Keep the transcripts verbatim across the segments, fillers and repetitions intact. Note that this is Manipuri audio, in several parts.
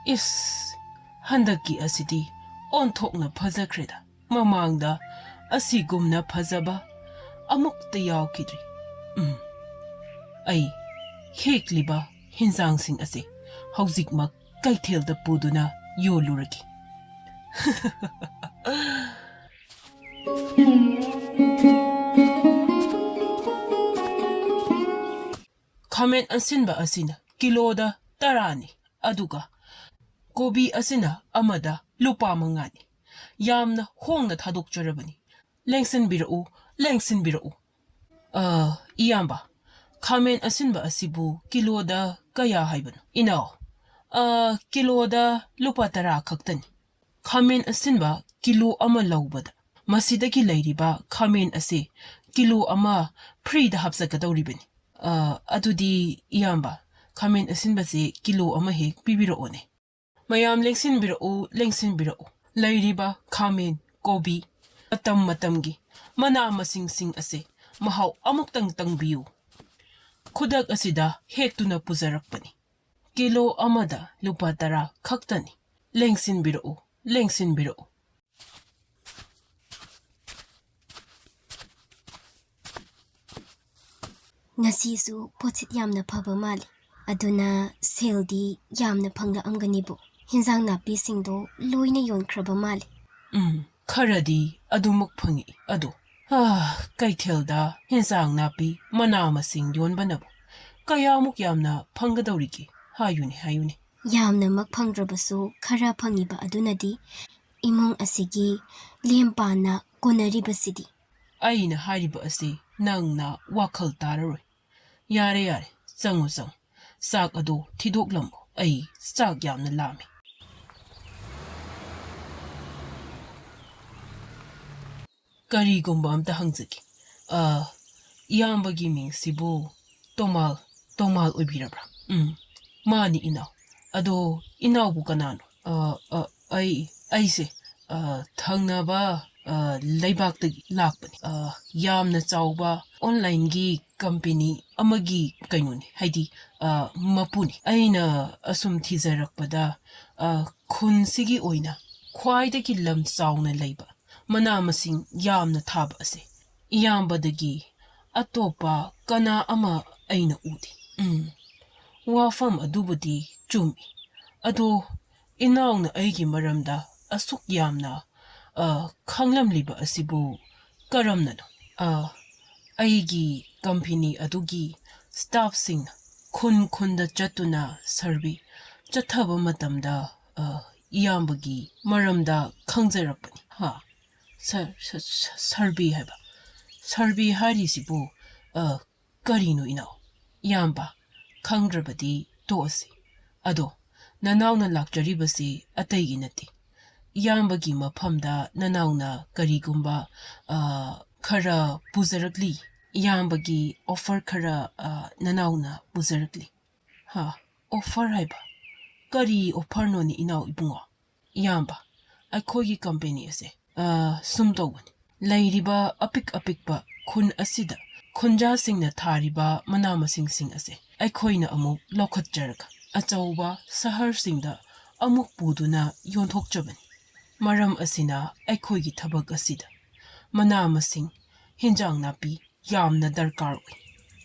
ꯏꯁ, ꯍꯟꯗꯛꯀꯤ ꯑꯁꯤꯗꯤ ꯑꯣꯟꯊꯣꯛꯅ ꯐꯖꯈ꯭ꯔꯦꯗ꯫ ꯃꯃꯥꯡꯗ ꯑꯁꯤꯒꯨꯝꯅ ꯐꯖꯕ ꯑꯃꯨꯛꯇ ꯌꯥꯎꯈꯤꯗ꯭ꯔꯤ꯫ ꯎꯝ, ꯑꯩ ꯍꯦꯛꯂꯤꯕ ꯍꯤꯟꯖꯥꯡꯁꯤꯡ ꯑꯁꯤ ꯍꯧꯖꯤꯛꯃꯛ ꯀꯩꯊꯦꯜꯗ ꯄꯨꯗꯨꯅ ꯌꯣꯜꯂꯨꯔꯒꯦ꯫ ꯈꯥꯃꯦꯟ ꯑꯁꯤꯟꯕ ꯑꯁꯤꯅ ꯀꯤꯂꯣꯗ ꯇꯔꯥꯅꯤ, ꯑꯗꯨꯒ ꯀꯣꯕꯤ ꯑꯁꯤꯅ ꯑꯃꯗ ꯂꯨꯄꯥ ꯃꯉꯥꯅꯤ꯫ ꯌꯥꯝꯅ ꯍꯣꯡꯅ ꯊꯥꯗꯣꯛꯆꯔꯕꯅꯤ꯫ ꯂꯦꯡꯁꯤꯟꯕꯤꯔꯛꯎ, ꯂꯦꯡꯁꯤꯟꯕꯤꯔꯛꯎ꯫ ꯑ, ꯏꯌꯥꯝꯕ, ꯈꯥꯃꯦꯟ ꯑꯁꯤꯟꯕ ꯑꯁꯤꯕꯨ ꯀꯤꯂꯣꯗ ꯀꯌꯥ ꯍꯥꯏꯕꯅꯣ? ꯏꯅꯥꯎ, ꯑ, ꯀꯤꯂꯣꯗ ꯂꯨꯄꯥ ꯇꯔꯥ ꯈꯛꯇꯅꯤ꯫ ꯈꯥꯃꯦꯟ ꯑꯁꯤꯟꯕ ꯀꯤꯂꯣ ꯑꯃ ꯂꯧꯕꯗ ꯃꯁꯤꯗꯒꯤ ꯂꯩꯔꯤꯕ ꯈꯥꯃꯦꯟ ꯑꯁꯤ ꯀꯤꯂꯣ ꯑꯃ ꯐ꯭ꯔꯤꯗ ꯍꯥꯞꯆꯒꯗꯧꯔꯤꯕꯅꯤ꯫ ꯑ, ꯑꯗꯨꯗꯤ ꯏꯌꯥꯝꯕ, ꯈꯥꯃꯦꯟ ꯑꯁꯤꯟꯕꯁꯦ ꯀꯤꯂꯣ ꯑꯃ ꯍꯦꯛ ꯄꯤꯕꯤꯔꯛꯑꯣꯅꯦ꯫ ꯃꯌꯥꯝ ꯂꯦꯡꯁꯤꯟꯕꯤꯔꯛꯎ, ꯂꯦꯡꯁꯤꯟꯕꯤꯔꯛꯎ꯫ ꯂꯩꯔꯤꯕ ꯈꯥꯃꯦꯟ, ꯀꯣꯕꯤ, ꯃꯇꯝ ꯃꯇꯝꯒꯤ ꯃꯅꯥ ꯃꯁꯤꯡꯁꯤꯡ ꯑꯁꯦ ꯃꯍꯥꯎ ꯑꯃꯨꯛꯇꯪ ꯇꯪꯕꯤꯌꯨ꯫ ꯈꯨꯗꯛ ꯑꯁꯤꯗ ꯍꯦꯛꯇꯨꯅ ꯄꯨꯖꯔꯛꯄꯅꯤ꯫ ꯀꯤꯂꯣ ꯑꯃꯗ ꯂꯨꯄꯥ ꯇꯔꯥ ꯈꯛꯇꯅꯤ꯫ ꯂꯦꯡꯁꯤꯟꯕꯤꯔꯛꯎ, ꯂꯦꯡꯁꯤꯟꯕꯤꯔꯛꯎ꯫ ꯉꯁꯤꯁꯨ ꯄꯣꯠꯁꯤꯠ ꯌꯥꯝꯅ ꯐꯕ ꯃꯥꯜꯂꯤ꯫ ꯑꯗꯨꯅ ꯁꯦꯜꯗꯤ ꯌꯥꯝꯅ ꯐꯪꯂꯛꯑꯝꯒꯅꯤꯕꯨ꯫ ꯍꯤꯟꯖꯥꯡ ꯅꯥꯄꯤꯁꯤꯡꯗꯣ ꯂꯣꯏꯅ ꯌꯣꯟꯈ꯭ꯔꯕ ꯃꯥꯜꯂꯤ꯫ ꯎꯝ, ꯈꯔꯗꯤ ꯑꯗꯨꯃꯛ ꯐꯪꯉꯛꯏ꯫ ꯑꯗꯣ, ꯑꯥ, ꯀꯩꯊꯦꯜꯗ ꯍꯤꯟꯖꯥꯡ ꯅꯥꯄꯤ, ꯃꯅꯥ ꯃꯁꯤꯡ ꯌꯣꯟꯕꯅꯕꯨ ꯀꯌꯥꯃꯨꯛ ꯌꯥꯝꯅ ꯐꯪꯒꯗꯧꯔꯤꯒꯦ? ꯍꯥꯏꯌꯨꯅꯦ, ꯍꯥꯏꯌꯨꯅꯦ꯫ ꯌꯥꯝꯅꯃꯛ ꯐꯪꯗ꯭ꯔꯕꯁꯨ ꯈꯔ ꯐꯪꯉꯤꯕ ꯑꯗꯨꯅꯗꯤ ꯏꯃꯨꯡ ꯑꯁꯤꯒꯤ ꯂꯦꯝ ꯄꯥꯟꯅ ꯀꯣꯟꯅꯔꯤꯕꯁꯤꯗꯤ꯫ ꯑꯩꯅ ꯍꯥꯏꯔꯤꯕ ꯑꯁꯤ ꯅꯪꯅ ꯋꯥꯈꯜ ꯇꯥꯔꯔꯣꯏ꯫ ꯌꯥꯔꯦ, ꯌꯥꯔꯦ, ꯆꯪꯉꯨ, ꯆꯪꯉꯨ꯫ ꯆꯥꯛ ꯑꯗꯣ ꯊꯤꯗꯣꯛꯂꯝꯃꯨ꯫ ꯑꯩ ꯆꯥꯛ ꯌꯥꯝꯅ ꯂꯥꯝꯃꯤ꯫ ꯀꯔꯤꯒꯨꯝꯕ ꯑꯝꯇ ꯍꯪꯖꯒꯦ꯫ ꯑ, ꯏꯌꯥꯝꯕꯒꯤ ꯃꯤꯡꯁꯤꯕꯨ ꯇꯣꯃꯥꯜ, ꯇꯣꯃꯥꯜ ꯑꯣꯏꯕꯤꯔꯕ꯭ꯔꯥ? ꯎꯝ, ꯃꯥꯅꯤ ꯏꯅꯥꯎ꯫ ꯑꯗꯣ ꯏꯅꯥꯎꯕꯨ ꯀꯅꯥꯅꯣ? ꯑ, ꯑ, ꯑꯩ, ꯑꯩꯁꯦ, ꯑ, ꯊꯪꯅꯕ, ꯑ, ꯂꯩꯕꯥꯛꯇꯒꯤ ꯂꯥꯛꯄꯅꯤ꯫ ꯑ, ꯌꯥꯝꯅ ꯆꯥꯎꯕ ꯑꯣꯟꯂꯥꯏꯟꯒꯤ ꯀꯝꯄꯦꯅꯤ ꯑꯃꯒꯤ ꯀꯩꯅꯣꯅꯤ, ꯍꯥꯏꯗꯤ, ꯑ, ꯃꯄꯨꯅꯤ꯫ ꯑꯩꯅ ꯑꯁꯨꯝ ꯊꯤꯖꯔꯛꯄꯗ, ꯑ, ꯈꯨꯟꯁꯤꯒꯤ ꯑꯣꯏꯅ ꯈ꯭ꯋꯥꯏꯗꯒꯤ ꯂꯝ ꯆꯥꯎꯅ ꯂꯩꯕ, ꯃꯅꯥ ꯃꯁꯤꯡ ꯌꯥꯝꯅ ꯊꯥꯕ ꯑꯁꯦ ꯏꯌꯥꯝꯕꯗꯒꯤ ꯑꯇꯣꯞꯄ ꯀꯅꯥ ꯑꯃ ꯑꯩꯅ ꯎꯗꯦ꯫ ꯎꯝ, ꯋꯥꯐꯝ ꯑꯗꯨꯕꯨꯗꯤ ꯆꯨꯝꯃꯤ꯫ ꯑꯗꯣ ꯏꯅꯥꯎꯅ ꯑꯩꯒꯤ ꯃꯔꯝꯗ ꯑꯁꯨꯛ ꯌꯥꯝꯅ, ꯑ, ꯈꯪꯂꯝꯂꯤꯕ ꯑꯁꯤꯕꯨ ꯀꯔꯝꯅꯅꯣ? ꯑ, ꯑꯩꯒꯤ ꯀꯝꯄꯦꯅꯤ ꯑꯗꯨꯒꯤ ꯁ꯭ꯇꯥꯐꯁꯤꯡꯅ ꯈꯨꯟ ꯈꯨꯟꯗ ꯆꯠꯇꯨꯅ ꯁꯔꯚꯦ ꯆꯠꯊꯕ ꯃꯇꯝꯗ, ꯑ, ꯏꯌꯥꯝꯕꯒꯤ ꯃꯔꯝꯗ ꯈꯪꯖꯔꯛꯄꯅꯤ꯫ ꯍꯥ? ꯁ-, ꯁ-, ꯁ-, ꯁꯔꯚꯦ ꯍꯥꯏꯕ? ꯁꯔꯚꯦ ꯍꯥꯏꯔꯤꯁꯤꯕꯨ, ꯑ, ꯀꯔꯤꯅꯣ ꯏꯅꯥꯎ? ꯏꯌꯥꯝꯕ, ꯈꯪꯗ꯭ꯔꯕꯗꯤ ꯇꯣꯛꯑꯁꯤ꯫ ꯑꯗꯣ, ꯅꯅꯥꯎꯅ ꯂꯥꯛꯆꯔꯤꯕꯁꯤ ꯑꯇꯩꯒꯤ ꯅꯠꯇꯦ꯫ ꯏꯌꯥꯝꯕꯒꯤ ꯃꯐꯝꯗ ꯅꯅꯥꯎꯅ ꯀꯔꯤꯒꯨꯝꯕ, ꯑ, ꯈꯔ ꯄꯨꯖꯔꯛꯂꯤ꯫ ꯏꯌꯥꯝꯕꯒꯤ ꯑꯣꯐꯔ ꯈꯔ, ꯑ, ꯅꯅꯥꯎꯅ ꯄꯨꯖꯔꯛꯂꯤ꯫ ꯍꯥ? ꯑꯣꯐꯔ ꯍꯥꯏꯕ? ꯀꯔꯤ ꯑꯣꯐꯔꯅꯣꯅꯦ ꯏꯅꯥꯎ ꯏꯕꯨꯡꯉꯣ? ꯏꯌꯥꯝꯕ, ꯑꯩꯈꯣꯏꯒꯤ ꯀꯝꯄꯦꯅꯤ ꯑꯁꯦ, ꯑ, ꯁꯨꯝ ꯇꯧꯕꯅꯤ꯫ ꯂꯩꯔꯤꯕ ꯑꯄꯤꯛ ꯑꯄꯤꯛꯄ ꯈꯨꯟ ꯑꯁꯤꯗ ꯈꯨꯟꯖꯥꯁꯤꯡꯅ ꯊꯥꯔꯤꯕ ꯃꯅꯥ ꯃꯁꯤꯡꯁꯤꯡ ꯑꯁꯦ ꯑꯩꯈꯣꯏꯅ ꯑꯃꯨꯛ ꯂꯧꯈꯠꯆꯔꯒ ꯑꯆꯧꯕ ꯁꯍꯔꯁꯤꯡꯗ ꯑꯃꯨꯛ ꯄꯨꯗꯨꯅ ꯌꯣꯟꯊꯣꯛꯆꯕꯅꯤ꯫ ꯃꯔꯝ ꯑꯁꯤꯅ ꯑꯩꯈꯣꯏꯒꯤ ꯊꯕꯛ ꯑꯁꯤꯗ ꯃꯅꯥ ꯃꯁꯤꯡ, ꯍꯤꯟꯖꯥꯡ ꯅꯥꯄꯤ ꯌꯥꯝꯅ ꯗꯔꯀꯥꯔ ꯑꯣꯏ꯫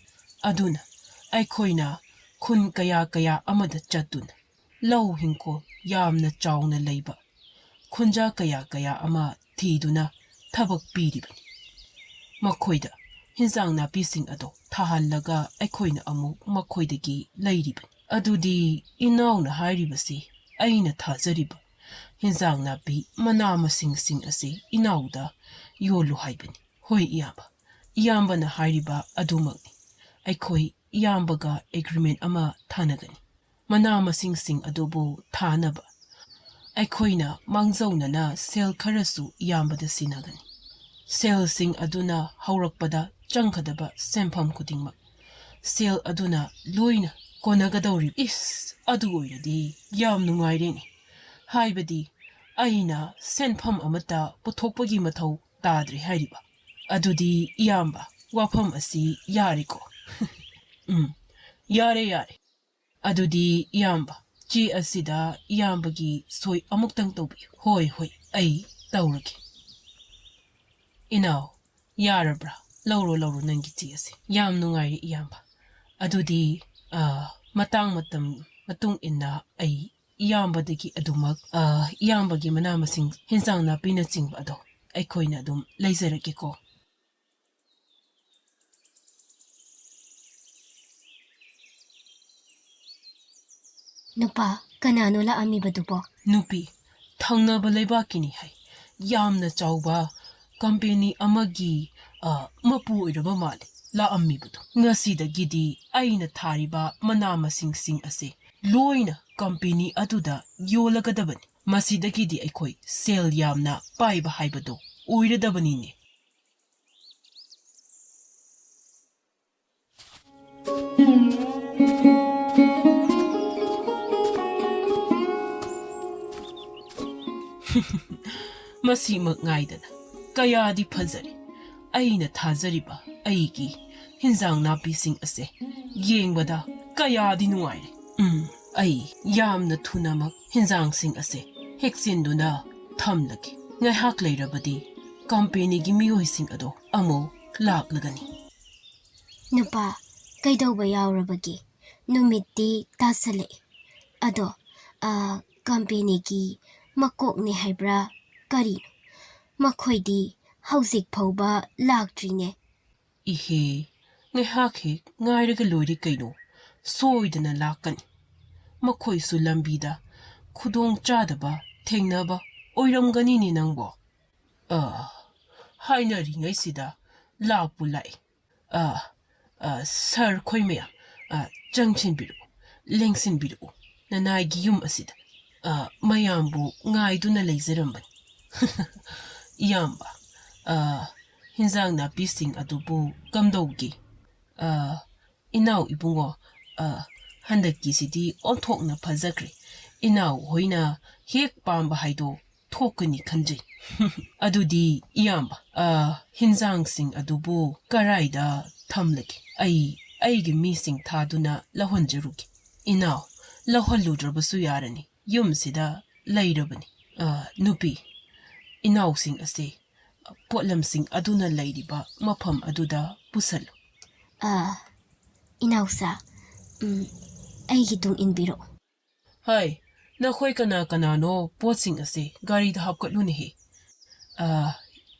ꯑꯗꯨꯅ ꯑꯩꯈꯣꯏꯅ ꯈꯨꯟ ꯀꯌꯥ ꯀꯌꯥ ꯑꯃꯗ ꯆꯠꯇꯨꯅ ꯂꯧ ꯍꯤꯡꯈꯣꯜ ꯌꯥꯝꯅ ꯆꯥꯎꯅ ꯂꯩꯕ ꯈꯨꯟꯖꯥ ꯀꯌꯥ ꯀꯌꯥ ꯑꯃ ꯊꯤꯗꯨꯅ ꯊꯕꯛ ꯄꯤꯔꯤꯕꯅꯤ꯫ ꯃꯈꯣꯏꯗ ꯍꯤꯟꯖꯥꯡ ꯅꯥꯄꯤꯁꯤꯡ ꯑꯗꯣ ꯊꯥꯍꯜꯂꯒ ꯑꯩꯈꯣꯏꯅ ꯑꯃꯨꯛ ꯃꯈꯣꯏꯗꯒꯤ ꯂꯩꯔꯤꯕꯅꯤ꯫ ꯑꯗꯨꯗꯤ ꯏꯅꯥꯎꯅ ꯍꯥꯏꯔꯤꯕꯁꯤ ꯑꯩꯅ ꯊꯥꯖꯔꯤꯕ ꯍꯤꯟꯖꯥꯡ ꯅꯥꯄꯤ, ꯃꯅꯥ ꯃꯁꯤꯡꯁꯤꯡ ꯑꯁꯤ ꯏꯅꯥꯎꯗ ꯌꯣꯜꯂꯨ ꯍꯥꯏꯕꯅꯤ꯫ ꯍꯣꯏ ꯏꯌꯥꯝꯕ, ꯏꯌꯥꯝꯕꯅ ꯍꯥꯏꯔꯤꯕ ꯑꯗꯨꯃꯛꯅꯤ꯫ ꯑꯩꯈꯣꯏ ꯏꯌꯥꯝꯕꯒ ꯑꯦꯒ꯭ꯔꯤꯃꯦꯟ ꯑꯃ ꯊꯥꯅꯒꯅꯤ꯫ ꯃꯅꯥ ꯃꯁꯤꯡꯁꯤꯡ ꯑꯗꯨꯕꯨ ꯊꯥꯅꯕ ꯑꯩꯈꯣꯏꯅ ꯃꯥꯡꯖꯧꯅꯅ ꯁꯦꯜ ꯈꯔꯁꯨ ꯏꯌꯥꯝꯕꯗ ꯁꯤꯟꯅꯒꯅꯤ꯫ ꯁꯦꯜꯁꯤꯡ ꯑꯗꯨꯅ ꯍꯧꯔꯛꯄꯗ ꯆꯪꯒꯗꯕ ꯁꯦꯟꯐꯝ ꯈꯨꯗꯤꯡꯃꯛ ꯁꯦꯜ ꯑꯗꯨꯅ ꯂꯣꯏꯅ ꯀꯣꯟꯅꯒꯗꯧꯔꯤꯕ꯫ ꯏꯁ, ꯑꯗꯨ ꯑꯣꯏꯔꯗꯤ ꯌꯥꯝ ꯅꯨꯡꯉꯥꯏꯔꯦꯅꯦ꯫ ꯍꯥꯏꯕꯗꯤ ꯑꯩꯅ ꯁꯦꯟꯐꯝ ꯑꯃꯠꯇ ꯄꯨꯊꯣꯛꯄꯒꯤ ꯃꯊꯧ ꯇꯥꯗ꯭ꯔꯦ ꯍꯥꯏꯔꯤꯕ꯫ ꯑꯗꯨꯗꯤ ꯏꯌꯥꯝꯕ, ꯋꯥꯐꯝ ꯑꯁꯤ ꯌꯥꯔꯦꯀꯣ? ꯎꯝ, ꯌꯥꯔꯦ, ꯌꯥꯔꯦ꯫ ꯑꯗꯨꯗꯤ ꯏꯌꯥꯝꯕ, ꯆꯦ ꯑꯁꯤꯗ ꯏꯌꯥꯝꯕꯒꯤ ꯁꯣꯏ ꯑꯃꯨꯛꯇꯪ ꯇꯧꯕꯤꯌꯨ꯫ ꯍꯣꯏ, ꯍꯣꯏ, ꯑꯩ ꯇꯧꯔꯒꯦ꯫ ꯏꯅꯥꯎ, ꯌꯥꯔꯕ꯭ꯔꯥ? ꯂꯧꯔꯣ, ꯂꯧꯔꯣ, ꯅꯪꯒꯤ ꯆꯦ ꯑꯁꯦ꯫ ꯌꯥꯝ ꯅꯨꯡꯉꯥꯏꯔꯦ, ꯏꯌꯥꯝꯕ꯫ ꯑꯗꯨꯗꯤ, ꯑ, ꯃꯇꯥꯡ ꯃꯇꯝ ꯃꯇꯨꯡ ꯏꯟꯅ ꯑꯩ ꯏꯌꯥꯝꯕꯗꯒꯤ ꯑꯗꯨꯃꯛ, ꯑ, ꯏꯌꯥꯝꯕꯒꯤ ꯃꯅꯥ ꯃꯁꯤꯡ, ꯍꯦꯟꯖꯥꯡ ꯅꯥꯄꯤꯅꯆꯤꯡꯕ ꯑꯗꯣ ꯑꯩꯈꯣꯏꯅ ꯑꯗꯨꯝ ꯂꯩꯖꯔꯒꯦꯀꯣ꯫ ꯅꯨꯄꯥ, ꯀꯅꯥꯅꯣ ꯂꯥꯛꯑꯝꯃꯤꯕꯗꯨꯕꯣ? ꯅꯨꯄꯤ, ꯊꯪꯅꯕ ꯂꯩꯕꯥꯛꯀꯤꯅꯤ ꯍꯥꯏ꯫ ꯌꯥꯝꯅ ꯆꯥꯎꯕ ꯀꯝꯄꯦꯅꯤ ꯑꯃꯒꯤ, ꯑ, ꯃꯄꯨ ꯑꯣꯏꯔꯕ ꯃꯥꯜꯂꯤ ꯂꯥꯛꯑꯝꯃꯤꯕꯗꯣ꯫ ꯉꯁꯤꯗꯒꯤꯗꯤ ꯑꯩꯅ ꯊꯥꯔꯤꯕ ꯃꯅꯥ ꯃꯁꯤꯡꯁꯤꯡ ꯑꯁꯦ ꯂꯣꯏꯅ ꯀꯝꯄꯦꯅꯤ ꯑꯗꯨꯗ ꯌꯣꯜꯂꯒꯗꯕꯅꯤ꯫ ꯃꯁꯤꯗꯒꯤꯗꯤ ꯑꯩꯈꯣꯏ ꯁꯦꯜ ꯌꯥꯝꯅ ꯄꯥꯏꯕ ꯍꯥꯏꯕꯗꯣ ꯑꯣꯏꯔꯗꯕꯅꯤꯅꯦ꯫ ꯃꯁꯤꯃꯛ ꯉꯥꯏꯗꯅ ꯀꯌꯥꯗꯤ ꯐꯖꯔꯦ꯫ ꯑꯩꯅ ꯊꯥꯖꯔꯤꯕ ꯑꯩꯒꯤ ꯍꯤꯟꯖꯥꯡ ꯅꯥꯄꯤꯁꯤꯡ ꯑꯁꯦ ꯌꯦꯡꯕꯗ ꯀꯌꯥꯗꯤ ꯅꯨꯡꯉꯥꯏꯔꯦ꯫ ꯎꯝ, ꯑꯩ ꯌꯥꯝꯅ ꯊꯨꯅꯃꯛ ꯍꯤꯟꯖꯥꯡꯁꯤꯡ ꯑꯁꯦ ꯍꯦꯛꯆꯤꯟꯗꯨꯅ ꯊꯝꯂꯒꯦ꯫ ꯉꯥꯏꯍꯥꯛ ꯂꯩꯔꯕꯗꯤ ꯀꯝꯄꯦꯅꯤꯒꯤ ꯃꯤꯑꯣꯏꯁꯤꯡ ꯑꯗꯣ ꯑꯃꯨꯛ ꯂꯥꯛꯂꯒꯅꯤ꯫ ꯅꯨꯄꯥ, ꯀꯩꯗꯧꯕ ꯌꯥꯎꯔꯕꯒꯦ? ꯅꯨꯃꯤꯠꯇꯤ ꯇꯥꯁꯜꯂꯛꯑꯦ꯫ ꯑꯗꯣ, ꯑ, ꯀꯝꯄꯦꯅꯤꯒꯤ ꯃꯀꯣꯛꯅꯦ ꯍꯥꯏꯕ꯭ꯔꯥ ꯀꯔꯤꯅꯣ? ꯃꯈꯣꯏꯗꯤ ꯍꯧꯖꯤꯛ ꯐꯥꯎꯕ ꯂꯥꯛꯇ꯭ꯔꯤꯅꯦ꯫ ꯏꯍꯦ, ꯉꯥꯏꯍꯥꯛ ꯍꯦꯛ ꯉꯥꯏꯔꯒ ꯂꯣꯏꯔꯦ ꯀꯩꯅꯣ, ꯁꯣꯏꯗꯅ ꯂꯥꯛꯀꯅꯤ꯫ ꯃꯈꯣꯏꯁꯨ ꯂꯝꯕꯤꯗ ꯈꯨꯗꯣꯡ ꯆꯥꯗꯕ ꯊꯦꯡꯅꯕ ꯑꯣꯏꯔꯝꯒꯅꯤꯅꯦ ꯅꯪꯕꯣ꯫ ꯑ, ꯍꯥꯏꯅꯔꯤꯉꯩꯁꯤꯗ ꯂꯥꯛꯄꯨ ꯂꯥꯛꯑꯦ꯫ ꯑ, ꯑ, ꯁꯥꯔ ꯈꯣꯏ ꯃꯌꯥꯝ, ꯑ, ꯆꯪꯁꯤꯟꯕꯤꯔꯛꯎ, ꯂꯦꯡꯁꯤꯟꯕꯤꯔꯛꯎ, ꯅꯅꯥꯏꯒꯤ ꯌꯨꯝ ꯑꯁꯤꯗ, ꯑ, ꯃꯌꯥꯝꯕꯨ ꯉꯥꯏꯗꯨꯅ ꯂꯩꯖꯔꯝꯕꯅꯤ꯫ ꯏꯌꯥꯝꯕ, ꯑ, ꯍꯤꯟꯖꯥꯡ ꯅꯥꯄꯤꯁꯤꯡ ꯑꯗꯨꯕꯨ ꯀꯝꯗꯧꯒꯦ? ꯑ, ꯏꯅꯥꯎ ꯏꯕꯨꯡꯉꯣ, ꯑ, ꯍꯟꯗꯛꯀꯤꯁꯤꯗꯤ ꯑꯣꯟꯊꯣꯛꯅ ꯐꯖꯈ꯭ꯔꯦ꯫ ꯏꯅꯥꯎ ꯍꯣꯏꯅ ꯍꯦꯛ ꯄꯥꯝꯕ ꯍꯥꯏꯗꯣ ꯀꯣꯛꯀꯅꯤ ꯈꯟꯖꯩ꯫ ꯑꯗꯨꯗꯤ ꯏꯌꯥꯝꯕ, ꯑ, ꯍꯤꯟꯖꯥꯡꯁꯤꯡ ꯑꯗꯨꯕꯨ ꯀꯔꯥꯏꯗ ꯊꯝꯂꯒꯦ? ꯑꯩ ꯑꯩꯒꯤ ꯃꯤꯁꯤꯡ ꯊꯥꯗꯨꯅ ꯂꯧꯍꯟꯖꯔꯨꯒꯦ꯫ ꯏꯅꯥꯎ, ꯂꯧꯍꯜꯂꯨꯗ꯭ꯔꯕꯁꯨ ꯌꯥꯔꯅꯤ, ꯌꯨꯝꯁꯤꯗ ꯂꯩꯔꯕꯅꯤ꯫ ꯑ, ꯅꯨꯄꯤ, ꯏꯅꯥꯎꯁꯤꯡ ꯑꯁꯦ ꯄꯣꯠꯂꯝꯁꯤꯡ ꯑꯗꯨꯅ ꯂꯩꯔꯤꯕ ꯃꯐꯝ ꯑꯗꯨꯗ ꯄꯨꯁꯜꯂꯨ꯫ ꯑ, ꯏꯅꯥꯎꯁꯥ, ꯎꯝ, ꯑꯩꯒꯤ ꯇꯨꯡ ꯏꯟꯕꯤꯔꯛꯎ꯫ ꯍꯥꯏ, ꯅꯈꯣꯏ ꯀꯅꯥ ꯀꯅꯥꯅꯣ ꯄꯣꯠꯁꯤꯡ ꯑꯁꯤ ꯒꯥꯔꯤꯗ ꯍꯥꯞꯀꯠꯂꯨꯅꯦꯍꯦ꯫ ꯑ,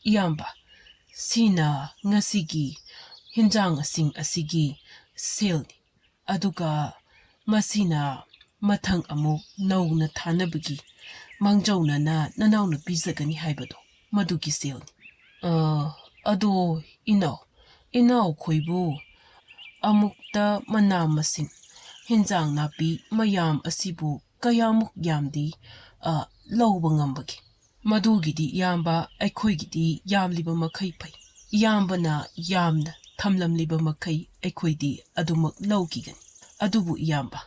ꯏꯌꯥꯝꯕ, ꯁꯤꯅ ꯉꯁꯤꯒꯤ ꯍꯤꯟꯖꯥꯡꯁꯤꯡ ꯑꯁꯤꯒꯤ ꯁꯦꯜꯅꯤ꯫ ꯑꯗꯨꯒ ꯃꯁꯤꯅ ꯃꯊꯪ ꯑꯃꯨꯛ ꯅꯧꯅ ꯊꯥꯅꯕꯒꯤ ꯃꯥꯡꯖꯧꯅꯅ ꯅꯅꯥꯎꯅ ꯄꯤꯖꯒꯅꯤ ꯍꯥꯏꯕꯗꯣ, ꯃꯗꯨꯒꯤ ꯁꯦꯜꯅꯤ꯫ ꯑ, ꯑꯗꯣ ꯏꯅꯥꯎ, ꯏꯅꯥꯎꯈꯣꯏꯕꯨ ꯑꯃꯨꯛꯇ ꯃꯅꯥ ꯃꯁꯤꯡ, ꯍꯤꯟꯖꯥꯡ ꯅꯥꯄꯤ ꯃꯌꯥꯝ ꯑꯁꯤꯕꯨ ꯀꯌꯥꯃꯨꯛ ꯌꯥꯝꯗꯤ, ꯑ, ꯂꯧꯕ ꯉꯝꯕꯒꯦ? ꯃꯗꯨꯒꯤꯗꯤ ꯏꯌꯥꯝꯕ, ꯑꯩꯈꯣꯏꯒꯤꯗꯤ ꯌꯥꯝꯂꯤꯕ ꯃꯈꯩ ꯐꯩ꯫ ꯏꯌꯥꯝꯕꯅ ꯌꯥꯝꯅ ꯊꯝꯂꯝꯂꯤꯕ ꯃꯈꯩ ꯑꯩꯈꯣꯏꯗꯤ ꯑꯗꯨꯃꯛ ꯂꯧꯈꯤꯒꯅꯤ꯫ ꯑꯗꯨꯕꯨ ꯏꯌꯥꯝꯕ,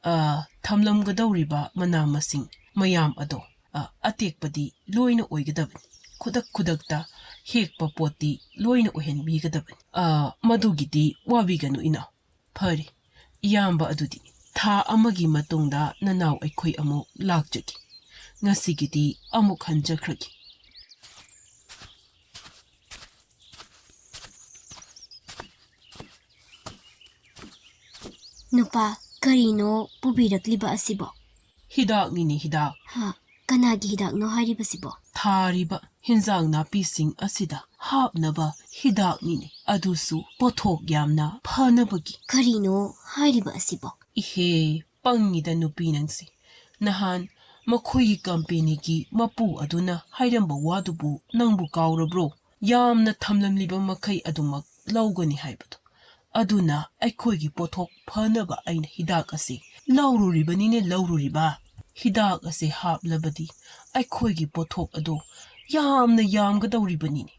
ꯑ, ꯊꯝꯂꯝꯒꯗꯧꯔꯤꯕ ꯃꯅꯥ ꯃꯁꯤꯡ ꯃꯌꯥꯝ ꯑꯗꯣ, ꯑ, ꯑꯇꯦꯛꯄꯗꯤ ꯂꯣꯏꯅ ꯑꯣꯏꯒꯗꯕꯅꯤ꯫ ꯈꯨꯗꯛ ꯈꯨꯗꯛꯇ ꯍꯦꯛꯄ ꯄꯣꯠꯇꯤ ꯂꯣꯏꯅ ꯑꯣꯏꯍꯟꯕꯤꯒꯗꯕꯅꯤ꯫ ꯑ, ꯃꯗꯨꯒꯤꯗꯤ ꯋꯥꯕꯤꯒꯅꯨ ꯏꯅꯥꯎ꯫ ꯐꯔꯦ, ꯏꯌꯥꯝꯕ, ꯑꯗꯨꯗꯤ ꯊꯥ ꯑꯃꯒꯤ ꯃꯇꯨꯡꯗ ꯅꯅꯥꯎ ꯑꯩꯈꯣꯏ ꯑꯃꯨꯛ ꯂꯥꯛꯆꯒꯦ꯫ ꯉꯁꯤꯒꯤꯗꯤ ꯑꯃꯨꯛ ꯍꯟꯖꯈ꯭ꯔꯒꯦ꯫ ꯅꯨꯄꯥ, ꯀꯔꯤꯅꯣ ꯄꯨꯕꯤꯔꯛꯂꯤꯕ ꯑꯁꯤꯕꯣ? ꯍꯤꯗꯥꯛꯅꯤꯅꯦ, ꯍꯤꯗꯥꯛ꯫ ꯍꯥ? ꯀꯅꯥꯒꯤ ꯍꯤꯗꯥꯛꯅꯣ ꯍꯥꯏꯔꯤꯕꯁꯤꯕꯣ? ꯊꯥꯔꯤꯕ ꯍꯤꯟꯖꯥꯡ ꯅꯥꯄꯤꯁꯤꯡ ꯑꯁꯤꯗ ꯍꯥꯞꯅꯕ ꯍꯤꯗꯥꯛꯅꯤꯅꯦ, ꯑꯗꯨꯁꯨ ꯄꯣꯠꯊꯣꯛ ꯌꯥꯝꯅ ꯐꯅꯕꯒꯤ꯫ ꯀꯔꯤꯅꯣ ꯍꯥꯏꯔꯤꯕ ꯑꯁꯤꯕꯣ? ꯏꯍꯦ, ꯄꯪꯉꯤꯗ ꯅꯨꯄꯤ ꯅꯪꯁꯦ꯫ ꯅꯍꯥꯟ ꯃꯈꯣꯏꯒꯤ ꯀꯝꯄꯦꯅꯤꯒꯤ ꯃꯄꯨ ꯑꯗꯨꯅ ꯍꯥꯏꯔꯝꯕ ꯋꯥꯗꯨꯕꯨ ꯅꯪꯕꯨ ꯀꯥꯎꯔꯕ꯭ꯔꯣ? ꯌꯥꯝꯅ ꯊꯝꯂꯝꯂꯤꯕ ꯃꯈꯩ ꯑꯗꯨꯃꯛ ꯂꯧꯒꯅꯤ ꯍꯥꯏꯕꯗꯨ꯫ ꯑꯗꯨꯅ ꯑꯩꯈꯣꯏꯒꯤ ꯄꯣꯠꯊꯣꯛ ꯐꯅꯕ ꯑꯩꯅ ꯍꯤꯗꯥꯛ ꯑꯁꯤ ꯂꯧꯔꯨꯔꯤꯕꯅꯤꯅꯦ, ꯂꯧꯔꯨꯔꯤꯕ꯫ ꯍꯤꯗꯥꯛ ꯑꯁꯤ ꯍꯥꯞꯂꯕꯗꯤ ꯑꯩꯈꯣꯏꯒꯤ ꯄꯣꯠꯊꯣꯛ ꯑꯗꯨ ꯌꯥꯝꯅ ꯌꯥꯝꯒꯗꯧꯔꯤꯕꯅꯤꯅꯦ꯫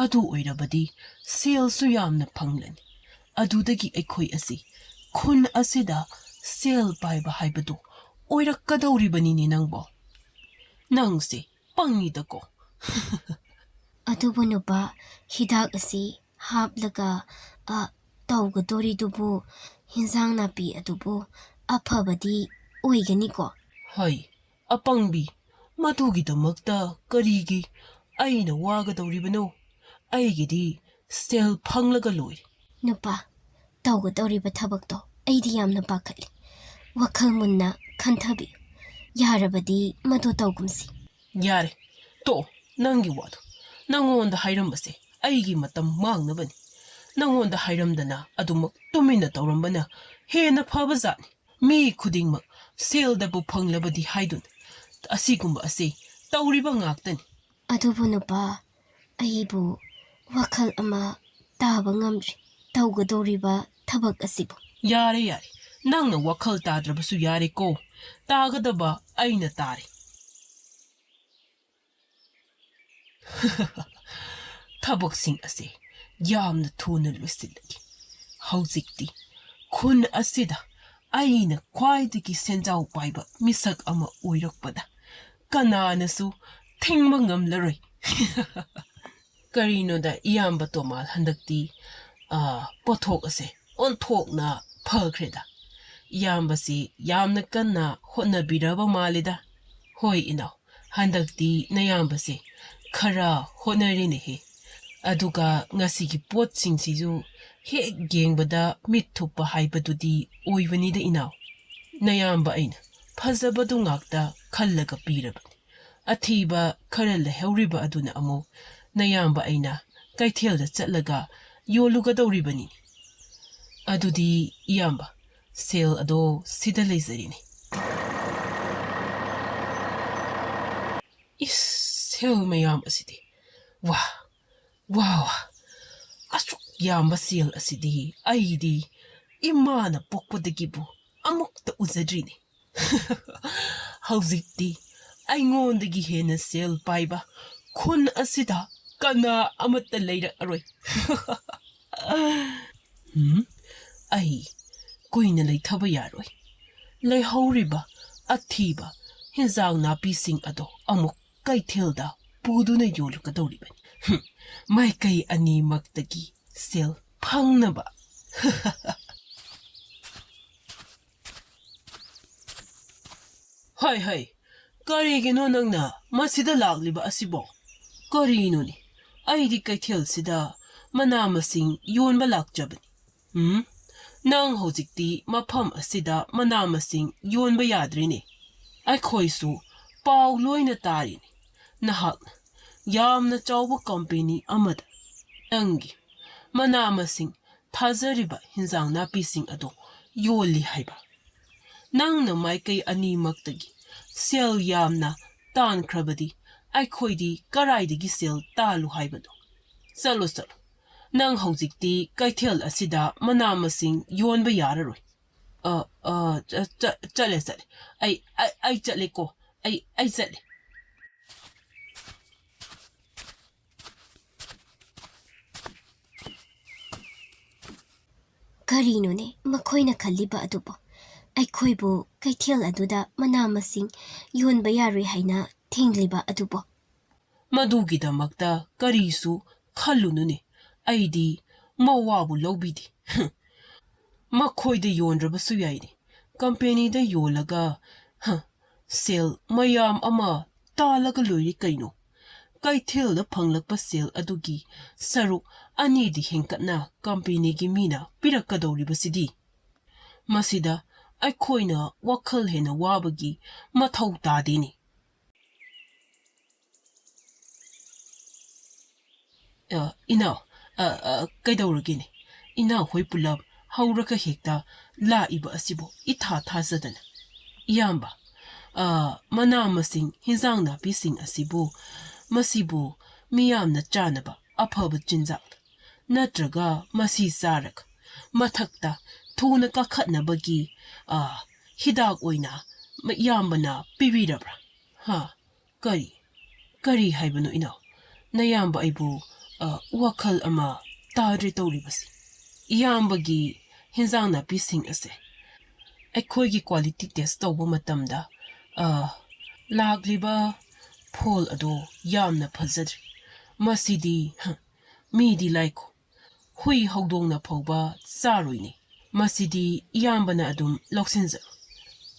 ꯑꯗꯨ ꯑꯣꯏꯔꯕꯗꯤ ꯁꯦꯜꯁꯨ ꯌꯥꯝꯅ ꯐꯪꯂꯅꯤ꯫ ꯑꯗꯨꯗꯒꯤ ꯑꯩꯈꯣꯏ ꯑꯁꯤ ꯈꯨꯟ ꯑꯁꯤꯗ ꯁꯦꯜ ꯄꯥꯏꯕ ꯍꯥꯏꯕꯗꯨ ꯑꯣꯏꯔꯛꯀꯗꯧꯔꯤꯕꯅꯤꯅꯦ ꯅꯪꯕꯣ꯫ ꯅꯪꯁꯦ ꯄꯪꯉꯤꯗꯀꯣ꯫ ꯑꯗꯨꯕꯨ ꯅꯨꯄꯥ, ꯍꯤꯗꯥꯛ ꯑꯁꯤ ꯍꯥꯞꯂꯒ, ꯑ, ꯇꯧꯒꯗꯣꯔꯤꯗꯨꯕꯨ ꯍꯤꯟꯖꯥꯡ ꯅꯥꯄꯤ ꯑꯗꯨꯕꯨ ꯑꯐꯕꯗꯤ ꯑꯣꯏꯒꯅꯤꯀꯣ? ꯍꯩ, ꯑꯄꯪꯕꯤ, ꯃꯗꯨꯒꯤꯗꯃꯛꯇ ꯀꯔꯤꯒꯤ ꯑꯩꯅ ꯋꯥꯒꯗꯧꯔꯤꯕꯅꯣ? ꯑꯩꯒꯤꯗꯤ ꯁꯦꯜ ꯐꯪꯂꯒ ꯂꯣꯏꯔꯦ꯫ ꯅꯨꯄꯥ, ꯇꯧꯒꯗꯧꯔꯤꯕ ꯊꯕꯛꯇꯣ ꯑꯩꯗꯤ ꯌꯥꯝꯅ ꯄꯥꯈꯠꯂꯤ꯫ ꯋꯥꯈꯜ ꯃꯨꯟꯅ ꯈꯟꯊꯕꯤꯌꯨ꯫ ꯌꯥꯔꯕꯗꯤ ꯃꯗꯨ ꯇꯧꯒꯨꯝꯁꯤ꯫ ꯌꯥꯔꯦ, ꯇꯣꯛꯑꯣ ꯅꯪꯒꯤ ꯋꯥꯗꯣ꯫ ꯅꯪꯉꯣꯟꯗ ꯍꯥꯏꯔꯝꯕꯁꯦ ꯑꯩꯒꯤ ꯃꯇꯝ ꯃꯥꯡꯅꯕꯅꯤ꯫ ꯅꯪꯉꯣꯟꯗ ꯍꯥꯏꯔꯝꯗꯅ ꯑꯗꯨꯃꯛ ꯇꯨꯃꯤꯟꯅ ꯇꯧꯔꯝꯕꯅ ꯍꯦꯟꯅ ꯐꯕ ꯖꯥꯠꯅꯤ꯫ ꯃꯤ ꯈꯨꯗꯤꯡꯃꯛ ꯁꯦꯜꯗꯕꯨ ꯐꯪꯂꯕꯗꯤ ꯍꯥꯏꯗꯨꯅ ꯑꯁꯤꯒꯨꯝꯕ ꯑꯁꯤ ꯇꯧꯔꯤꯕ ꯉꯥꯛꯇꯅꯤ꯫ ꯑꯗꯨꯕꯨ ꯅꯨꯄꯥ, ꯑꯩꯕꯨ ꯋꯥꯈꯜ ꯑꯃ ꯇꯥꯕ ꯉꯝꯗ꯭ꯔꯤ ꯇꯧꯒꯗꯧꯔꯤꯕ ꯊꯕꯛ ꯑꯁꯤꯕꯨ꯫ ꯌꯥꯔꯦ, ꯌꯥꯔꯦ, ꯅꯪꯅ ꯋꯥꯈꯜ ꯇꯥꯗ꯭ꯔꯕꯁꯨ ꯌꯥꯔꯦꯀꯣ꯫ ꯇꯥꯒꯗꯕ ꯑꯩꯅ ꯇꯥꯔꯦ꯫ ꯊꯕꯛꯁꯤꯡ ꯑꯁꯦ ꯌꯥꯝꯅ ꯊꯨꯅ ꯂꯣꯏꯁꯤꯜꯂꯒꯦ꯫ ꯍꯧꯖꯤꯛꯇꯤ ꯈꯨꯟ ꯑꯁꯤꯗ ꯑꯩꯅ ꯈ꯭ꯋꯥꯏꯗꯒꯤ ꯁꯦꯟꯖꯥꯎ ꯄꯥꯏꯕ ꯃꯤꯁꯛ ꯑꯃ ꯑꯣꯏꯔꯛꯄꯗ ꯀꯅꯥꯅꯁꯨ ꯊꯤꯡꯕ ꯉꯝꯂꯔꯣꯏ꯫ ꯀꯔꯤꯅꯣꯗ, ꯏꯌꯥꯝꯕ ꯇꯣꯃꯥꯜ, ꯍꯟꯗꯛꯇꯤ, ꯑ, ꯄꯣꯠꯊꯣꯛ ꯑꯁꯦ ꯑꯣꯟꯊꯣꯛꯅ ꯐꯈ꯭ꯔꯦꯗ꯫ ꯏꯌꯥꯝꯕꯁꯤ ꯌꯥꯝꯅ ꯀꯟꯅ ꯍꯣꯠꯅꯕꯤꯔꯕ ꯃꯥꯜꯂꯦꯗ꯫ ꯍꯣꯏ ꯏꯅꯥꯎ, ꯍꯟꯗꯛꯇꯤ ꯅꯌꯥꯝꯕꯁꯦ ꯈꯔ ꯍꯣꯠꯅꯔꯦꯅꯦꯍꯦ꯫ ꯑꯗꯨꯒ ꯉꯁꯤꯒꯤ ꯄꯣꯠꯁꯤꯡꯁꯤꯁꯨ ꯍꯦꯛ ꯌꯦꯡꯕꯗ ꯃꯤꯠ ꯊꯨꯞꯄ ꯍꯥꯏꯕꯗꯨꯗꯤ ꯑꯣꯏꯕꯅꯤꯗ ꯏꯅꯥꯎ꯫ ꯅꯌꯥꯝꯕ ꯑꯩꯅ ꯐꯖꯕꯗꯨ ꯉꯥꯛꯇ ꯈꯜꯂꯒ ꯄꯤꯔꯕꯅꯤ꯫ ꯑꯊꯤꯕ ꯈꯔ ꯂꯩꯍꯧꯔꯤꯕ ꯑꯗꯨꯅ ꯑꯃꯨꯛ ꯅꯌꯥꯝꯕ ꯑꯩꯅ ꯀꯩꯊꯦꯜꯗ ꯆꯠꯂꯒ ꯌꯣꯜꯂꯨꯒꯗꯧꯔꯤꯕꯅꯤ꯫ ꯑꯗꯨꯗꯤ ꯏꯌꯥꯝꯕ, ꯁꯦꯜ ꯑꯗꯣ ꯁꯤꯗ ꯂꯩꯖꯔꯤꯅꯤ꯫ ꯏꯁ, ꯁꯦꯜ ꯃꯌꯥꯝ ꯑꯁꯤꯗꯤ! ꯋꯥ, ꯋꯥ, ꯋꯥ! ꯑꯁꯨꯛ ꯌꯥꯝꯕ ꯁꯦꯜ ꯑꯁꯤꯗꯤ ꯑꯩꯗꯤ ꯏꯃꯥꯅ ꯄꯣꯛꯄꯗꯒꯤꯕꯨ ꯑꯃꯨꯛꯇ ꯎꯖꯗ꯭ꯔꯤꯅꯤ꯫ ꯍꯧꯖꯤꯛꯇꯤ ꯑꯩꯉꯣꯟꯗꯒꯤ ꯍꯦꯟꯅ ꯁꯦꯜ ꯄꯥꯏꯕ ꯈꯨꯟ ꯑꯁꯤꯗ ꯀꯅꯥ ꯑꯃꯠꯇ ꯂꯩꯔꯛꯑꯔꯣꯏ꯫ ꯎꯝ, ꯑꯩ ꯀꯨꯏꯅ ꯂꯩꯊꯕ ꯌꯥꯔꯣꯏ꯫ ꯂꯩꯍꯧꯔꯤꯕ ꯑꯊꯤꯕ ꯍꯤꯟꯖꯥꯡ ꯅꯥꯄꯤꯁꯤꯡ ꯑꯗꯣ ꯑꯃꯨꯛ ꯀꯩꯊꯦꯜꯗ ꯄꯨꯗꯨꯅ ꯌꯣꯜꯂꯨꯒꯗꯧꯔꯤꯕꯅꯤ꯫ ꯍꯨꯝ, ꯃꯥꯏꯀꯩ ꯑꯅꯤꯃꯛꯇꯒꯤ ꯁꯦꯜ ꯐꯪꯅꯕ꯫ ꯍꯣꯏ, ꯍꯣꯏ, ꯀꯔꯤꯒꯤꯅꯣ ꯅꯪꯅ ꯃꯁꯤꯗ ꯂꯥꯛꯂꯤꯕ ꯑꯁꯤꯕꯣ? ꯀꯔꯤꯅꯣꯅꯦ? ꯑꯩꯗꯤ ꯀꯩꯊꯦꯜꯁꯤꯗ ꯃꯅꯥ ꯃꯁꯤꯡ ꯌꯣꯟꯕ ꯂꯥꯛꯆꯕꯅꯤ꯫ ꯎꯝ, ꯅꯪ ꯍꯧꯖꯤꯛꯇꯤ ꯃꯐꯝ ꯑꯁꯤꯗ ꯃꯅꯥ ꯃꯁꯤꯡ ꯌꯣꯟꯕ ꯌꯥꯗ꯭ꯔꯤꯅꯦ꯫ ꯑꯩꯈꯣꯏꯁꯨ ꯄꯥꯎ ꯂꯣꯏꯅ ꯇꯥꯔꯤꯅꯦ꯫ ꯅꯍꯥꯛꯅ ꯌꯥꯝꯅ ꯆꯥꯎꯕ ꯀꯝꯄꯦꯅꯤ ꯑꯃꯗ ꯅꯪꯒꯤ ꯃꯅꯥ ꯃꯁꯤꯡ ꯊꯥꯖꯔꯤꯕ ꯍꯤꯟꯖꯥꯡ ꯅꯥꯄꯤꯁꯤꯡ ꯑꯗꯨ ꯌꯣꯜꯂꯤ ꯍꯥꯏꯕ꯫ ꯅꯪꯅ ꯃꯥꯏꯀꯩ ꯑꯅꯤꯃꯛꯇꯒꯤ ꯁꯦꯜ ꯌꯥꯝꯅ ꯇꯥꯟꯈ꯭ꯔꯕꯗꯤ ꯑꯩꯈꯣꯏꯗꯤ ꯀꯔꯥꯏꯗꯒꯤ ꯁꯦꯜ ꯇꯥꯜꯂꯨ ꯍꯥꯏꯕꯅꯣ? ꯆꯠꯂꯣ, ꯆꯠꯂꯣ꯫ ꯅꯪ ꯍꯧꯖꯤꯛꯇꯤ ꯀꯩꯊꯦꯜ ꯑꯁꯤꯗ ꯃꯅꯥ ꯃꯁꯤꯡ ꯌꯣꯟꯕ ꯌꯥꯔꯔꯣꯏ꯫ ꯑ, ꯑ, ꯆ-, ꯆ-, ꯆꯠꯂꯦ, ꯆꯠꯂꯦ꯫ ꯑꯩ, ꯑꯩ, ꯑꯩ ꯆꯠꯂꯦꯀꯣ꯫ ꯑꯩ, ꯑꯩ ꯆꯠꯂꯦ꯫ ꯀꯔꯤꯅꯣꯅꯦ ꯃꯈꯣꯏꯅ ꯈꯜꯂꯤꯕ ꯑꯗꯨꯕꯣ? ꯑꯩꯈꯣꯏꯕꯨ ꯀꯩꯊꯦꯜ ꯑꯗꯨꯗ ꯃꯅꯥ ꯃꯁꯤꯡ ꯌꯣꯟꯕ ꯌꯥꯔꯣꯏ ꯍꯥꯏꯅ ꯊꯤꯡꯂꯤꯕ ꯑꯗꯨꯕꯣ? ꯃꯗꯨꯒꯤꯗꯃꯛꯇ ꯀꯔꯤꯁꯨ ꯈꯜꯂꯨꯅꯨꯅꯦ, ꯑꯩꯗꯤ ꯃꯋꯥꯕꯨ ꯂꯧꯕꯤꯗꯦ꯫ ꯃꯈꯣꯏꯗ ꯌꯣꯟꯗ꯭ꯔꯕꯁꯨ ꯌꯥꯏꯅꯦ, ꯀꯝꯄꯦꯅꯤꯗ ꯌꯣꯜꯂꯒ, ꯍ, ꯁꯦꯜ ꯃꯌꯥꯝ ꯑꯃ ꯇꯥꯜꯂꯒ ꯂꯣꯏꯔꯦ ꯀꯩꯅꯣ꯫ ꯀꯩꯊꯦꯜꯗ ꯐꯪꯂꯛꯄ ꯁꯦꯜ ꯑꯗꯨꯒꯤ ꯁꯔꯨꯛ ꯑꯅꯤꯗꯤ ꯍꯦꯟꯀꯠꯅ ꯀꯝꯄꯦꯅꯤꯒꯤ ꯃꯤꯅ ꯄꯤꯔꯛꯀꯗꯧꯔꯤꯕꯁꯤꯗꯤ꯫ ꯃꯁꯤꯗ ꯑꯩꯈꯣꯏꯅ ꯋꯥꯈꯜ ꯍꯦꯟꯅ ꯋꯥꯕꯒꯤ ꯃꯊꯧ ꯇꯥꯗꯦꯅꯦ꯫ ꯑ, ꯏꯅꯥꯎ, ꯑ, ꯑ, ꯀꯩꯗꯧꯔꯒꯦꯅꯦ? ꯏꯅꯥꯎ ꯍꯣꯏ ꯄꯨꯂꯞ ꯍꯧꯔꯒ ꯍꯦꯛꯇ ꯂꯥꯛꯏꯕ ꯑꯁꯤꯕꯨ ꯏꯊꯥ ꯊꯥꯖꯗꯅ꯫ ꯏꯌꯥꯝꯕ, ꯑ, ꯃꯅꯥ ꯃꯁꯤꯡ, ꯍꯤꯟꯖꯥꯡ ꯅꯥꯄꯤꯁꯤꯡ ꯑꯁꯤꯕꯨ, ꯃꯁꯤꯕꯨ ꯃꯤꯌꯥꯝꯅ ꯆꯥꯅꯕ ꯑꯐꯕ ꯆꯤꯟꯖꯥꯛ ꯅꯠꯇ꯭ꯔꯒ ꯃꯁꯤ ꯆꯥꯔꯒ ꯃꯊꯛꯇ ꯊꯨꯅ ꯀꯥꯈꯠꯅꯕꯒꯤ, ꯑ, ꯍꯤꯗꯥꯛ ꯑꯣꯏꯅ ꯏꯌꯥꯝꯕꯅ ꯄꯤꯕꯤꯔꯕ꯭ꯔꯥ? ꯍꯥ? ꯀꯔꯤ? ꯀꯔꯤ ꯍꯥꯏꯕꯅꯣ ꯏꯅꯥꯎ? ꯅꯌꯥꯝꯕ ꯑꯩꯕꯨ, ꯑ, ꯋꯥꯈꯜ ꯑꯃ ꯇꯥꯗ꯭ꯔꯦ ꯇꯧꯔꯤꯕꯁꯤ꯫ ꯏꯌꯥꯝꯕꯒꯤ ꯍꯤꯟꯖꯥꯡ ꯅꯥꯄꯤꯁꯤꯡ ꯑꯁꯦ ꯑꯩꯈꯣꯏꯒꯤ quality test ꯇꯧꯕ ꯃꯇꯝꯗ, ꯑ, ꯂꯥꯛꯂꯤꯕ ꯐꯣꯜ ꯑꯗꯣ ꯌꯥꯝꯅ ꯐꯖꯗ꯭ꯔꯦ꯫ ꯃꯁꯤꯗꯤ, ꯍ, ꯃꯤꯗꯤ ꯂꯥꯏꯈꯣ, ꯍꯨꯏ ꯍꯧꯗꯣꯡꯅ ꯐꯥꯎꯕ ꯆꯥꯔꯣꯏꯅꯦ꯫ ꯃꯁꯤꯗꯤ ꯏꯌꯥꯝꯕꯅ ꯑꯗꯨꯝ ꯂꯧꯁꯤꯟꯖꯔꯣ꯫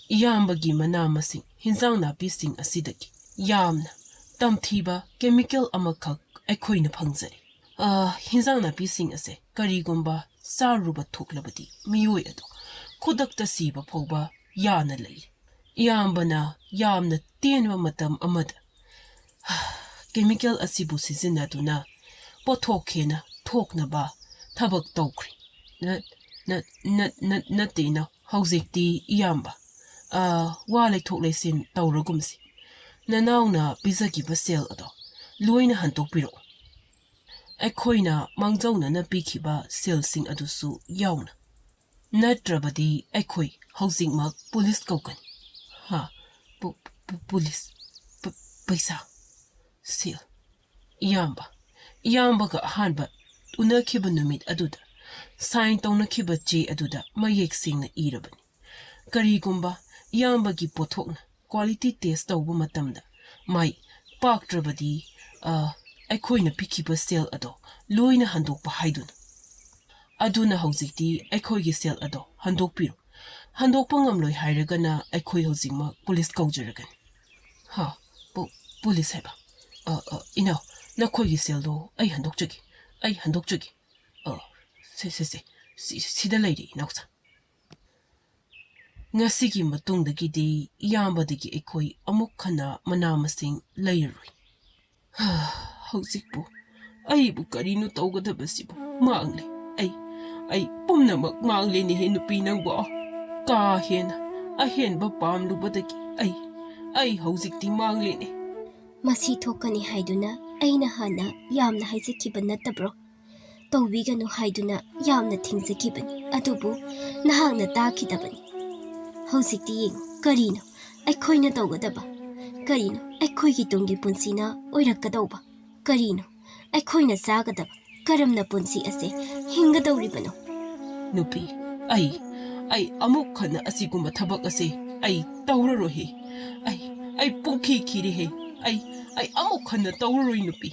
ꯏꯌꯥꯝꯕꯒꯤ ꯃꯅꯥ ꯃꯁꯤꯡ, ꯍꯤꯟꯖꯥꯡ ꯅꯥꯄꯤꯁꯤꯡ ꯑꯁꯤꯗꯒꯤ ꯌꯥꯝꯅ ꯇꯝꯊꯤꯕ ꯀꯦꯃꯤꯀꯦꯜ ꯑꯃꯈꯛ ꯑꯩꯈꯣꯏꯅ ꯐꯪꯖꯔꯦ꯫ ꯑ, ꯍꯤꯟꯖꯥꯡ ꯅꯥꯄꯤꯁꯤꯡ ꯑꯁꯦ ꯀꯔꯤꯒꯨꯝꯕ ꯆꯥꯔꯨꯕ ꯊꯣꯛꯂꯕꯗꯤ ꯃꯤꯑꯣꯏ ꯑꯗꯨ ꯈꯨꯗꯛꯇ ꯁꯤꯕ ꯐꯥꯎꯕ ꯌꯥꯅ ꯂꯩꯔꯤ꯫ ꯏꯌꯥꯝꯕꯅ ꯌꯥꯝꯅ ꯇꯦꯟꯕ ꯃꯇꯝ ꯑꯃꯗ ꯀꯦꯃꯤꯀꯦꯜ ꯑꯁꯤꯕꯨ ꯁꯤꯖꯤꯟꯅꯗꯨꯅ ꯄꯣꯠꯊꯣꯛ ꯍꯦꯟꯅ ꯊꯣꯛꯅꯕ ꯊꯕꯛ ꯇꯧꯈ꯭ꯔꯦ꯫ ꯅ-, ꯅ-, ꯅ-, ꯅ-, ꯅꯠꯇꯦ ꯏꯅꯥꯎ, ꯍꯧꯖꯤꯛꯇꯤ ꯏꯌꯥꯝꯕ, ꯑ, ꯋꯥ ꯂꯩꯊꯣꯛ ꯂꯩꯁꯤꯟ ꯇꯧꯔꯒꯨꯝꯁꯤ꯫ ꯅꯅꯥꯎꯅ ꯄꯤꯖꯈꯤꯕ ꯁꯦꯜ ꯑꯗꯣ ꯂꯣꯏꯅ ꯍꯟꯗꯣꯛꯄꯤꯔꯛꯎ꯫ ꯑꯩꯈꯣꯏꯅ ꯃꯥꯡꯖꯧꯅꯅ ꯄꯤꯈꯤꯕ ꯁꯦꯜꯁꯤꯡ ꯑꯗꯨꯁꯨ ꯌꯥꯎꯅ꯫ ꯅꯠꯇ꯭ꯔꯕꯗꯤ ꯑꯩꯈꯣꯏ ꯍꯧꯖꯤꯛꯃꯛ ꯄꯨꯂꯤꯁ ꯀꯧꯒꯅꯤ꯫ ꯍꯥ? ꯄꯨ-, ꯄꯨ-, ꯄꯨꯂꯤꯁ? ꯄ-, ꯄꯩꯁꯥ? ꯁꯦꯜ? ꯏꯌꯥꯝꯕ, ꯏꯌꯥꯝꯕꯒ ꯑꯍꯥꯟꯕ ꯎꯅꯈꯤꯕ ꯅꯨꯃꯤꯠ ꯑꯗꯨꯗ ꯁꯥꯏꯟ ꯇꯧꯅꯈꯤꯕ ꯆꯦ ꯑꯗꯨꯗ ꯃꯌꯦꯛ ꯁꯦꯡꯅ ꯏꯔꯕꯅꯤ꯫ ꯀꯔꯤꯒꯨꯝꯕ ꯏꯌꯥꯝꯕꯒꯤ ꯄꯣꯠꯊꯣꯛꯅ ꯀ꯭ꯋꯥꯂꯤꯇꯤ ꯇꯦꯁ ꯇꯧꯕ ꯃꯇꯝꯗ ꯃꯥꯏ ꯄꯥꯛꯇ꯭ꯔꯕꯗꯤ, ꯑ, ꯑꯩꯈꯣꯏꯅ ꯄꯤꯈꯤꯕ ꯁꯦꯜ ꯑꯗꯣ ꯂꯣꯏꯅ ꯍꯟꯗꯣꯛꯄ ꯍꯥꯏꯗꯨꯅ꯫ ꯑꯗꯨꯅ ꯍꯧꯖꯤꯛꯇꯤ ꯑꯩꯈꯣꯏꯒꯤ ꯁꯦꯜ ꯑꯗꯣ ꯍꯟꯗꯣꯛꯄꯤꯔꯣ꯫ ꯍꯟꯗꯣꯛꯄ ꯉꯝꯂꯣꯏ ꯍꯥꯏꯔꯒꯅ ꯑꯩꯈꯣꯏ ꯍꯧꯖꯤꯛꯃꯛ ꯄꯨꯂꯤꯁ ꯀꯧꯖꯔꯒꯅꯤ꯫ ꯍꯥ? ꯄꯨ-, ꯄꯨꯂꯤꯁ ꯍꯥꯏꯕ? ꯑ, ꯑ, ꯏꯅꯥꯎ, ꯅꯈꯣꯏꯒꯤ ꯁꯦꯜꯗꯣ ꯑꯩ ꯍꯟꯗꯣꯛꯆꯒꯦ꯫ ꯑꯩ ꯍꯟꯗꯣꯛꯆꯒꯦ꯫ ꯑ, ꯁꯦ, ꯁꯦ, ꯁꯦ, ꯁꯤ-, ꯁꯤꯗ ꯂꯩꯔꯦ, ꯏꯅꯥꯎꯆꯥ꯫ ꯉꯁꯤꯒꯤ ꯃꯇꯨꯡꯗꯒꯤꯗꯤ ꯏꯌꯥꯝꯕꯗꯒꯤ ꯑꯩꯈꯣꯏ ꯑꯃꯨꯛ ꯍꯟꯅ ꯃꯅꯥ ꯃꯁꯤꯡ ꯂꯩꯔꯔꯣꯏ꯫ ꯍꯧꯖꯤꯛꯄꯨ ꯑꯩꯕꯨ ꯀꯔꯤꯅꯣ ꯇꯧꯒꯗꯕꯁꯤꯕꯨ? ꯃꯥꯡꯂꯦ꯫ ꯑꯩ, ꯑꯩ ꯄꯨꯝꯅꯃꯛ ꯃꯥꯡꯂꯦꯅꯦꯍꯦ, ꯅꯨꯄꯤ ꯅꯪꯕꯣ꯫ ꯀꯥ ꯍꯦꯟꯅ ꯑꯍꯦꯟꯕ ꯄꯥꯝꯂꯨꯕꯗꯒꯤ ꯑꯩ, ꯑꯩ ꯍꯧꯖꯤꯛꯇꯤ ꯃꯥꯡꯂꯦꯅꯦ꯫ ꯃꯁꯤ ꯊꯣꯛꯀꯅꯤ ꯍꯥꯏꯗꯨꯅ ꯑꯩꯅ ꯍꯥꯟꯅ ꯌꯥꯝꯅ ꯍꯥꯏꯖꯈꯤꯕ ꯅꯠꯇꯕ꯭ꯔꯣ? ꯇꯧꯕꯤꯒꯅꯨ ꯍꯥꯏꯗꯨꯅ ꯌꯥꯝꯅ ꯊꯤꯡꯖꯈꯤꯕꯅꯤ, ꯑꯗꯨꯕꯨ ꯅꯍꯥꯛꯅ ꯇꯥꯈꯤꯗꯕꯅꯤ꯫ ꯍꯧꯖꯤꯛꯇꯤ ꯌꯦꯡꯉꯨ, ꯀꯔꯤꯅꯣ ꯑꯩꯈꯣꯏꯅ ꯇꯧꯒꯗꯕ? ꯀꯔꯤꯅꯣ ꯑꯩꯈꯣꯏꯒꯤ ꯇꯨꯡꯒꯤ ꯄꯨꯟꯁꯤꯅ ꯑꯣꯏꯔꯛꯀꯗꯧꯕ? ꯀꯔꯤꯅꯣ ꯑꯩꯈꯣꯏꯅ ꯆꯥꯒꯗꯕ? ꯀꯔꯝꯅ ꯄꯨꯟꯁꯤ ꯑꯁꯦ ꯍꯤꯡꯒꯗꯧꯔꯤꯕꯅꯣ? ꯅꯨꯄꯤ, ꯑꯩ, ꯑꯩ ꯑꯃꯨꯛ ꯍꯟꯅ ꯑꯁꯤꯒꯨꯝꯕ ꯊꯕꯛ ꯑꯁꯦ ꯑꯩ ꯇꯧꯔꯔꯣꯏꯍꯦ꯫ ꯑꯩ, ꯑꯩ ꯄꯨꯡꯈꯤ ꯈꯤꯔꯦꯍꯦ꯫ ꯑꯩ ꯑꯩ ꯑꯃꯨꯛ ꯍꯟꯅ ꯇꯧꯔꯔꯣꯏ, ꯅꯨꯄꯤ꯫